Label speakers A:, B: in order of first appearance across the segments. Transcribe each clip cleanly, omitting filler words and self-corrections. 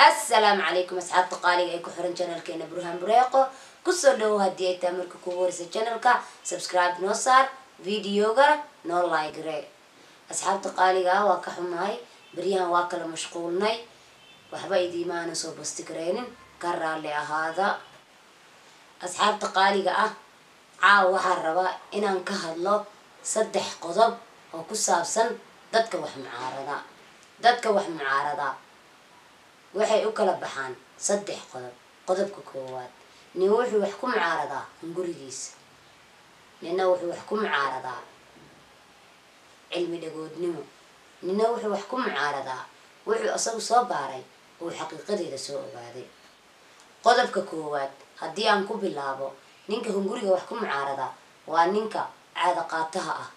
A: Assalaamu calaykum asxaabta qaaliga ay ku xiran channelkeena Burhaan Bureeqo. Kusoo dhawow haddii ay tahay marka kugu horeysa channelka, subscribe noo saar, videogana noo like garee. Asxaabta qaaliga ah, waa ka xumahay, beryahan waa kala mashquulnay, waxba idiimaana soo basti kareynin, ka raalli ahaada. Asxaabta qaaliga ah, caawa waxaan rabaa inaan ka hadlo 3 qodob oo ku saabsan dadka wax mucaarada. Dadka wax mucaarada waxay u kala baxaan 3 qodob. Qodobka koowaad, nin wuxuu wax ku mucaaradaa hungurigiisa, nina wuxuu wax ku mucaaradaa cilmi dhagoodnimo, nina wuxuu wax ku mucaaradaa wuxuu isagu soo baaray uu xaqiiqadeeda soo ogaaday. Qodobka koowaad haddii aan ku bilaabo, ninka hunguriga wax ku mucaaradaa waa ninka caada qaataha ah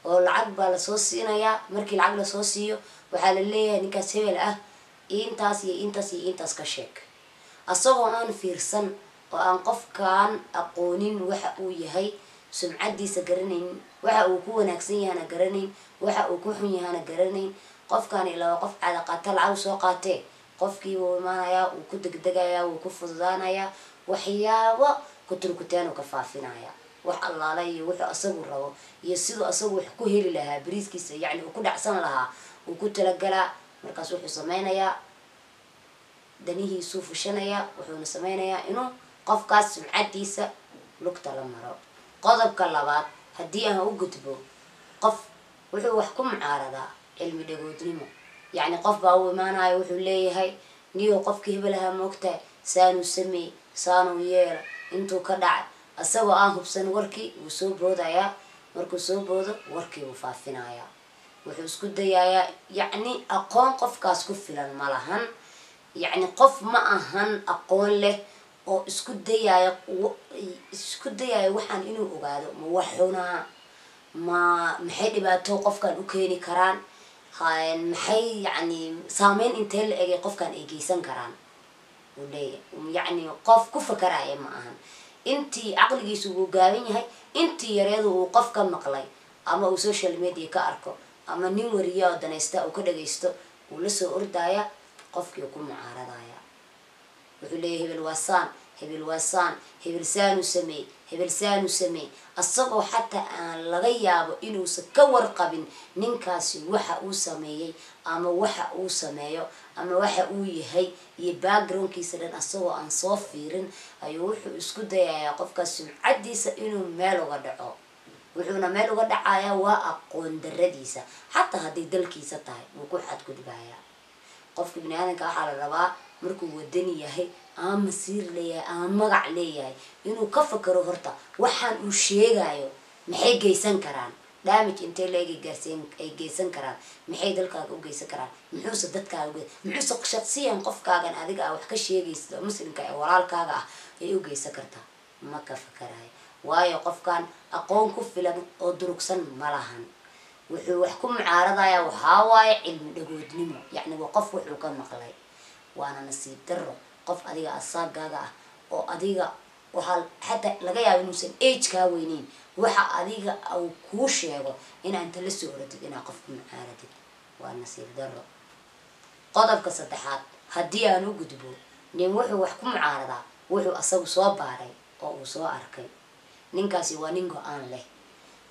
A: oo lacag baa lasoo siinayaa. Markii lacag lasoo siiyo, waxaa la leeyahay ninkaas hebel ah intaas iyo intaas iyo intaas ka sheeg. Asagoo aan fiirsan oo aan qofkaan aqoonin waxa uu yahay, sumcadiisa garanayn, waxa uu ku wanaagsan yahana garanayn, waxa uu ku xun yahana garanayn, qofkaan ilaa waa qof caada qaata, lacag soo qaatee, qofkii wuu imaanayaa, wuu ku degdegayaa, wuu ku fududaanayaa, waxyaabo kuturkuteen uu ka faafinaya, wax allaala iyo wuxuu asagu rabo iyo siduu asagu wax ku heli lahaa, bariiskiisa yacni uu ku dhacsan lahaa uu ku talagalaa. Markaas wuxuu sameynayaa danihiisuu fushanayaa, wuxuuna sameynayaa inuu qofkaas sumcadiisa lugta la maro. Qodobka labaad haddii aan u gudbo, qof wuxuu wax ku mucaaradaa cilmi dhagoodnimo. Yacni qof baa u imaanayo, wuxuu leeyahay: "Niyow, qofkii hebelahaa moogtahay saanuu sameey, saanuu yeela, intuu ka dhacay." Isagoo aan hubsan warkii wuu soo boodayaa. Markuu soo boodo, warkii wuu faafinayaa. Wuxuu isku dayayaa, yacni aqoon qofkaas ku filan ma lahan, yacni qof ma ahan aqoon leh oo isku dayayo waxaan inuu ogaado: ma wax xunaa, ma maxay dhibaato qofkan u keeni karaan, maxay yacni saameyn intee la egay qofkan ay geysan karaan uu leeyahay. Yacni qof ku fakaraya ma ahan. Intii caqligiisu wuu gaaban yahay, intii yareedu uu qof ka maqlay ama uu social media ka arko ama nin wariya oo danaysta uu ka dhagaysto, uu lasoo ordaya, qofkii ku mucaaradaya. Wuxuu leeyahay: "Hebel waa saan, hebel waa saan, hebel saanuu sameey, hebel saanuu sameey," asagoo xataa aan laga yaabo inuusan ka warqabin ninkaasi waxa uu sameeyey ama waxa uu sameeyo ama waxa uu yahay iyo backgroundkiisa dhan. Asagoo aan soo fiirin ayuu wuxuu isku dayayaa qofkaas sumcadiisa inuu meel uga dhaco. Wuxuuna meel uga dhacayaa waa aqoon daradiisa. Xataa hadday dalkiisa tahay, wuu ku xadgudbayaa. Qofka bini aadanka waxaa la rabaa markuu wadani yahay ama masiir leeyahay ama magac leeyahay inuu ka fakaro horta waxaan uu sheegayo maxay geysan karaan, damage intee leeg gaarsiin ay geysan karaan, maxay dalkaaga u geysan karaan, muxuuse dadkaaga muxuuse shaqsiyan qofkaagan adiga ah wax ka sheegaysid oo muslimka ee walaalkaaga ah ay u geysan kartaa. Ma ka fakarayo, waayo qofkan aqoon ku filan oo durugsan ma lahan. Wuxuu wax ku mucaaradaya waxaa waaye cilmi dhagoodnimo, yacni waa qof wuxuu ka maqlay. Waana nasiib daro qof adiga asaagaaga ah oo adiga waxaa xataa laga yaaba inuusan age kaa weyneyn, waxa adiga uu kuu sheego inaa inta la soo oratid inaa qof ku mucaaradid, waa nasiib daro. Qodobka saddexaad haddii aan u gudbo, nin wuxuu wax ku mucaaradaa wuxuu asagu soo baaray oo uu soo arkay. Ninkaasi waa nin go-aan leh,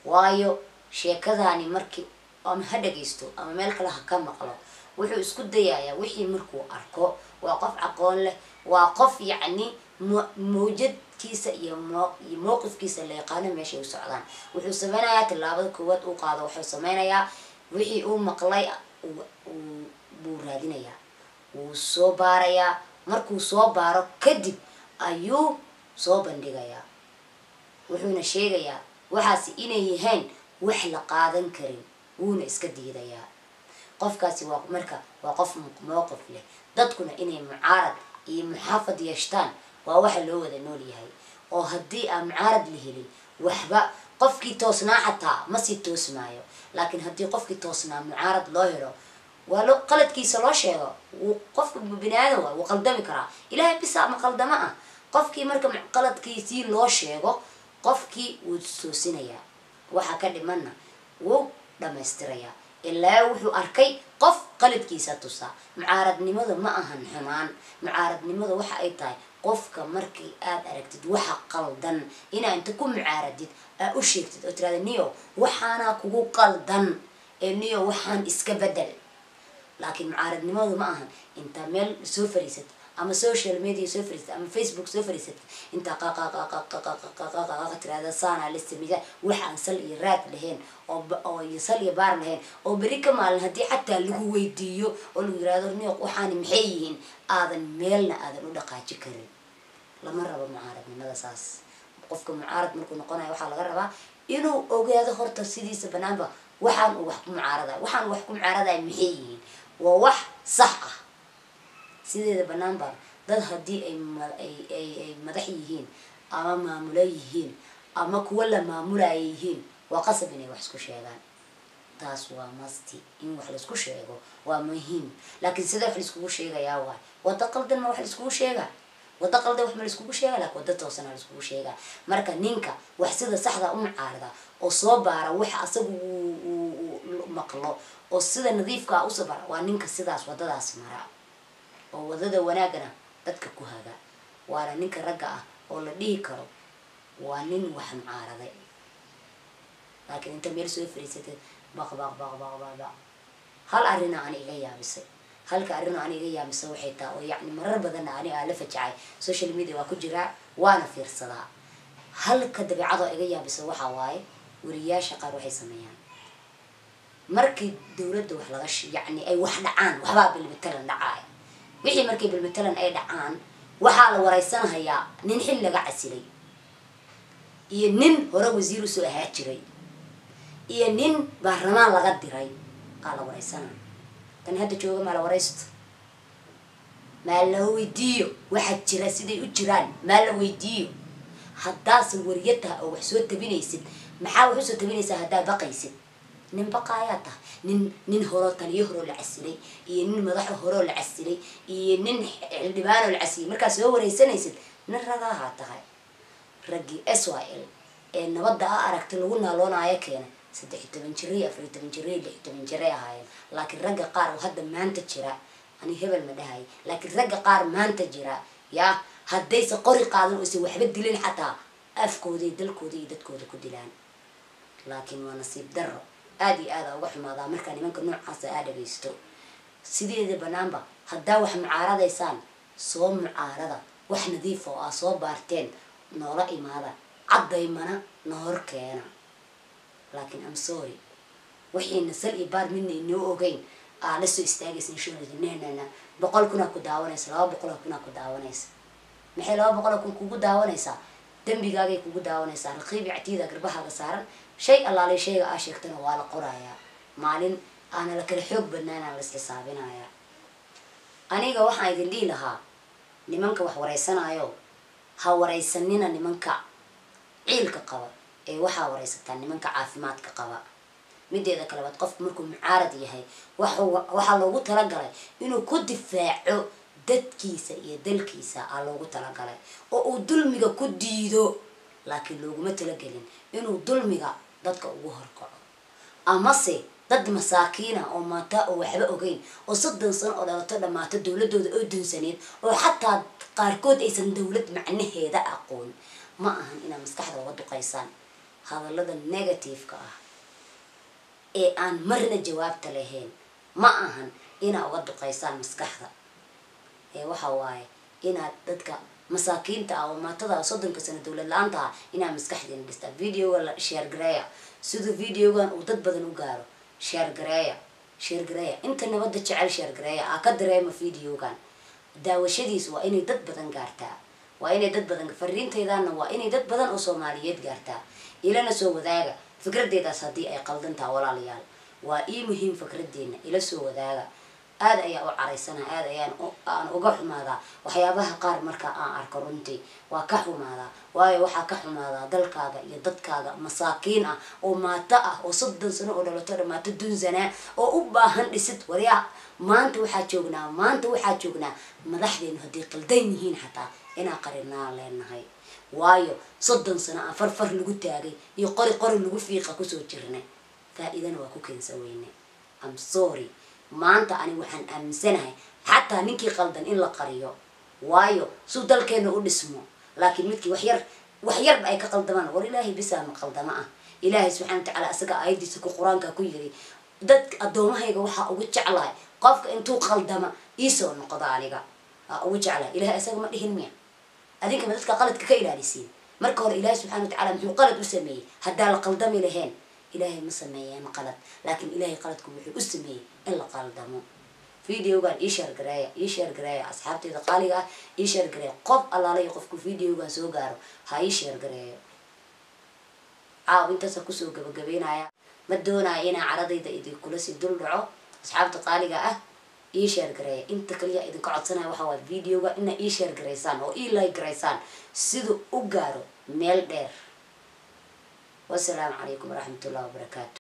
A: waayo sheekadaani markii ama ha dhagaysto ama meel kale ha ka maqlo, wuxuu isku dayayaa wixii markuu arko. Waa qof aqoon leh, waa qof yacni mawjadkiisa iyo iyo mowqifkiisa la yaqaano meeshay u socdaan. Wuxuu sameynayaa tillaabada koowaad uu qaado, wuxuu sameynayaa wixii uu maqlay buu raadinayaa, wuu soo baarayaa. Markuu soo baaro kadib ayuu soo bandhigayaa, wuxuuna sheegayaa waxaasi inay yihiin wax la qaadan karin, wuuna iska diidayaa. Qofkaasi waa marka waa qof mowqif leh. Dadkuna inay mucaarad iyo muxaafad yeeshtaan waa waxa loo wada nool yahay, oo haddii aan mucaarad la helin, waxba qofkii toosnaa xataa ma sii toosmaayo. Laakiin haddii qofkii toosnaa mucaarad loo helo, waa loo qaladkiisa loo sheego, wuu qofka bini aadam waa wuu qaldami karaa, Ilaahay bisa ma qaldamo ah. Qofkii marka qaladkiisii loo sheego, qofkii wuu toosinayaa, waxa ka dhimanna wuu dhamaystirayaa, ilaa wuxuu arkay qof Qaladkiisa tusaa. Mucaaradnimada ma ahan xumaan. Mucaaradnimada waxa ay tahay qofka markii aad aragtid waxa qaldan inaa inta ku mucaaradid aa u sheegtid oo tirahda, "Niyo, waxaanaa kugu qaldan ee niyo, waxaan iska bedel." Laakiin mucaaradnimadu ma ahan intaa meel soo fariisat ama social media soo fariisat ama Facebook soo fariisat, intaa qaqaqaqaqaqaqaqaqaqa tirahda, "Saanaa la sameeya," wax aan sal iyo raad lahayn oo iyo sal iyo baar lahayn, oo beri ka maalin haddii xataa lagu weydiiyo oo lagu yirahdo, "Niyo, waxaani maxay yihiin?" aadan meelna aadan u dhaqaaji karin. Lama rabo mucaaradnimada saas. Qofka mucaarad markuu noqonayo waxaa laga rabaa inuu ogaado horta sidiisa banaanba waxaan uu wax ku mucaaradayo, waxaan wax ku mucaaradaya maxay yihiin, waa wax sax ah. Sideeda banaan baan dad haddii ay madax yihiin ama maamulo yihiin ama kuwa la maamulaya yihiin, waa qasab inay wax isku sheegaan. Taas waa must. In wax laisku sheego waa muhiim, laakiin sida wax laiskugu sheegayaa waay. Wado qaldan ma wax laiskugu sheegaa? Wado qaldan wax ma laiskugu sheega, laakin wado toosana laiskugu sheegaa. Marka ninka wax sida saxda u mucaarada oo soo baara waxa asagu uu maqlo oo sida nadiifka ah usoo bara, waa ninka sidaas wadadaas mara oo wadada wanaagana dadka ku haga, waana ninka ragga ah oo la dhihi karo waa nin wax mucaaraday. Laakiin inta meel soo fariisatay, baq baq baq baq baq baq. Hal arrina ani iga yaabisay, halka arrin ani iga yaabisay waxay tahay, oo yacni marar badanna ani aa la fajacay, social media waa ku jiraa waana fiirsadaa, halka dabeecadoo iga yaabisay waxaa waaye wariyaasha qaar waxay sameeyaan markii dawladda wax laga yacni ay wax dhacaan, waxbaa bilmatalan dhacaay, wixii markay bilmatalan ay dhacaan, waxaa la wareysanhayaa nin xil laga casilay iyo nin hore wasiir usoo ahaa jiray iyo nin baarlamaan laga diray aa la wareysana. Kan hadda jooga maa la wareysto? Maa la weydiiyo waxa jira siday u jiraan? Maa la weydiiyo? Haddaase wariyo taha oo wax soo tabinaysid, maxaa wax usoo tabinaysaa haddaa baqaysid? Nin baqaayaa taha. Nin horoo taliyo horoo la casilay iyo nin madaxo horoo la casilay iyo nin xildhibaanoo la casilay markaa soo wareysanaysid, nin ragaahaa tahay. Raggii SYL ee nabadda a aragta lagu naaloonaayo keena 13 jiray, 14 jiray, 16 jiray ahaayeen. Laakiin ragga qaar oo hadda maanta jira, ani hebel ma dhahay, laakiin ragga qaar maanta jira yaa haddayse qori qaadan oo ise waxba dilin, xataa afkooda iyo dalkooda iyo dadkooda ku dilaan. Laakiin waa nasiib darro, aada iyo aada uga xumaadaa markaa nimanka noocaasa aa dhagaysto. Sideeda banaanba haddaa wax mucaaradaysaan, soo mucaarada wax nadiifa oo aa soo baarteen, noola imaada, caddaymana nohor keena. Laakiin am sorry, wixiina sal iyo baar midna inoo ogeyn aa la soo istaagaysa inshoolada nenana, 100,000 ku daawanaysa, 200,000 ku daawanaysa. Maxay 200,000 kugu daawanaysaa? Dembigaagay kugu daawanaysaa. Raqiibi catiida garbahaaga saaran, shay allaalay shayga aa sheegtana waa la qorayaa. Maalin aana la kala xoog badnaanaa la isxisaabinayaa. Aniga waxaan idin dhihi lahaa, nimanka wax wareysanaayo, ha wareysanina nimanka ciilka qaba ee waxaa wareysataa nimanka caafimaadka qaba. Mideeda kalebaad, qofku markuu mucaarad yahay waxaa loogu talagalay inuu ku difaaco dadkiisa iyo dalkiisa aa loogu talagalay oo uu dulmiga ku diido, laakiin looguma talagelin inuu dulmiga dadka ugu horkaco amase dad masaakiina oo maata oo waxba ogeyn oo 30 sano oo dhalato dhammaato dowladooda oo dunsaneed oo xataa qaarkood aysan dowlad macnaheeda aqoon. Ma ahan inaad maskaxda uga duqaysaan hadallada negative-ka ah ee aan marna jawaabta lahayn. Ma ahan inaad uga duqaysaan maskaxda ee waxa waaye inaad dadka masaakiinta ah oo maatada 30-ka sano dowlad la-aanta ah inaad maskaxdiina dhistaan. Videoga la share gareeya siduu videogan uu dad badan u gaaro. Share gareeya, share gareeya, inta nabadda jecel share gareeya. Aa ka dareema videogan daawashadiisu waa inay dad badan gaartaa, waa inay dad badan fariintaydaana, waa inay dad badan oo Soomaaliyeed gaartaa. Ilana soo wadaaga fikradeydaas haddii ay qaldan taha. Walaalayaal, waa ii muhiim fikradeena, ila soo wadaaga. Aada ayaa u caraysana, aada ayaan aan uga xumaadaa waxyaabaha qaar marka aan arko. Runtii waa ka xumaadaa, waayo waxaa ka xumaadaa dalkaaga iyo dadkaaga masaakiin ah oo maato ah oo 30 sano oo dhalato dhamaato dunsanaa oo u baahan dhisid. Waryaa, maanta waxaa joognaa, maanta waxaa joognaa madaxdeenu hadday qaldan yihiin xataa inaa qarinaa leenahay, waayo 30 sano aan farfar lagu taagay iyo qori qori lagu fiiqa kusoo jirnay, faa-iidana waa ku keensan weyne. Am sorry. Maanta ani waxaan aaminsanahay xataa ninkii qaldan in la qariyo, waayo suu dalkeena u dhismo. Laakiin midkii wax yar, wax yarba ay ka qaldamaan, war Ilaahay bisaa ma qaldama ah? Ilaahay subxana watacaala asaga aayadiisa ku Qur-aanka ku yiri, dadka addoomahayga waxaa ugu jeclahay qofka intuu qaldama iisoo noqda, aniga aa ugu jeclahay. Ilahay asaga ma dhihin miya? Adinka ma dadka qaladka ka ilaalisiin? Marka hore Ilaahay subxana watacaala muxuu qalad u sameeyey? Haddaa la qaldami laheen, Ilaahay ma sameeyeen qalad. Laakiin Ilaahay qaladku wuxuu u sameeyey in la qaldamo. Videogan ii share gareeya, ii share gareeya, asxaabteyda qaaliga ah, ii share gareeya. Qof allaala iyo qofku videogan soo gaaro ha ii share gareeyo. Caaw intaasa kusoo gabagabeynaya. Ma doonaya inaa caradayda idinkula sii dul dhaco. Asxaabta qaaliga ah, ii share gareeya. Inta kaliya idinka codsanaya waxa waa videoga inaa ii share garaysaan oo ii like garaysaan siduu u gaaro meel dheer. Wasalaamu calaykum waraxmatullahi wabarakaatu.